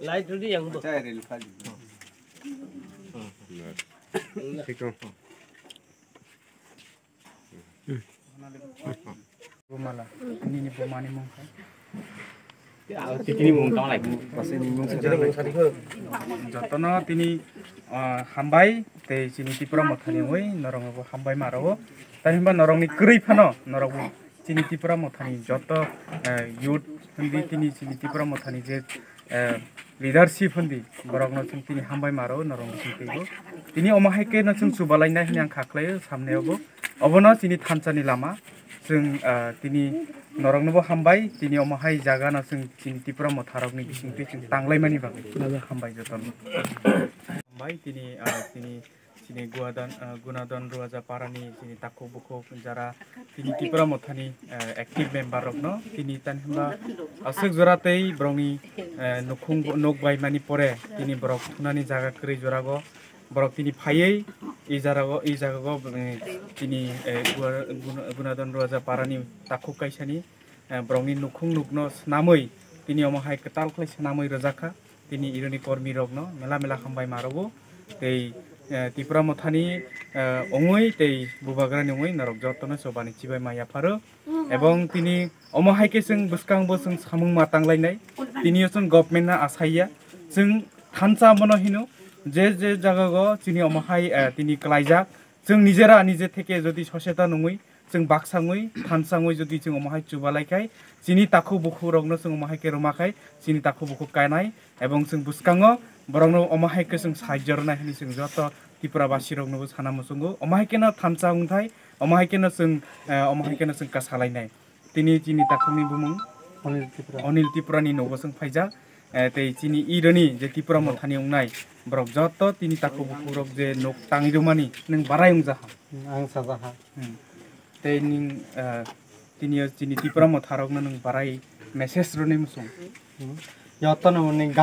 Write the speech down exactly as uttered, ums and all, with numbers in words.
Light rwdi yang bo. Bumala, nini bumani mung kha? Tini mung tong lai. Jotono tini, ah, hambai tei chini Tipra Mothani oi norok bo hambai ma rwo. Tani hwnba norokni kwrwi phano norok bo chini Tipra Mothani joto, eh, youth hwnwi tini chini Tipra Mothani je eh, leadership hwndi borokno chwng tini hambai maro norok bising twibo. Tini omo hai khe no chwng chubalainai hwnwi ang kha khlaio samneo bo. Obono chini thansa ni lama chwng, ah, tini norokno bo hambai, tini omo hai jaga no chwng chini Tipra Motha rokni bising twi chwng tanglaimani bagwi hambai jotono. Hambai tini, ah, tini chini Guadan, ah, Gunadon Ruaja Parani chini takhuk bukhuk jara tini Tipra Mothani, ah, active member rokno tini tani hwnba aswk jora tei borokni, eh, nukhung nuk bai mani pore tini borok thunani jaga kwrwi jorago borok tini phaiwi i jarago, i jagago, eh, tini, eh, Gua-, Guna-, Gunadon Ruaja Parani takhuk kaisani, eh, borokni nukhung nukno swnamwi tini omo hai kwtal khlai swnamwi rwjak kha. Tini ironi kormi rokno mela mela hambai ma rwo. Tei, eh, Tipra Mothani, eh, ongwi tei Bubagrani ongwi norok jotono chobani chibai ma yapharo. Ebong tini omo hai khe chwng bwskang bo chwng samung ma tanglainai. Tini o chwng government no asaiya. Chwng thansa bono hino je je jagago chini omo hai, eh, tini klaijak. Chwng nijera nije theke jodi sosetan wngwi, chwng baksangwi, thansangwi jodi chwng omo hai chubalai khai, chini takhuk bukhuk rokno chwng omo hai khe rwma khai, chini takhuk bukhuk kainai, ebong chwng bwskango borokno omo hai khe chwng sahajyo rwnai hwnwi chwng joto Tripura basi rokno bo sana muchungo. Omo hai kheno thansa wngthai, omo hai kheno chwng, eh, omo hai kheno chwng kasalainai. Tini chini takhukni bumung Anil Tripura. Anil Tripura ni nogo chwng phaijak. Eh, tei chini ironi je Tripura Mothani wngnai borok joto tini takhuk bukhuk rok je nok tangwi rwmani nwng barai wngjaha. Ang sajaha. Hmm. Tei ning, eh, tini o chini Tripura Motha rokno nwng barai message rwni muchung. Hmm. Jotono nwng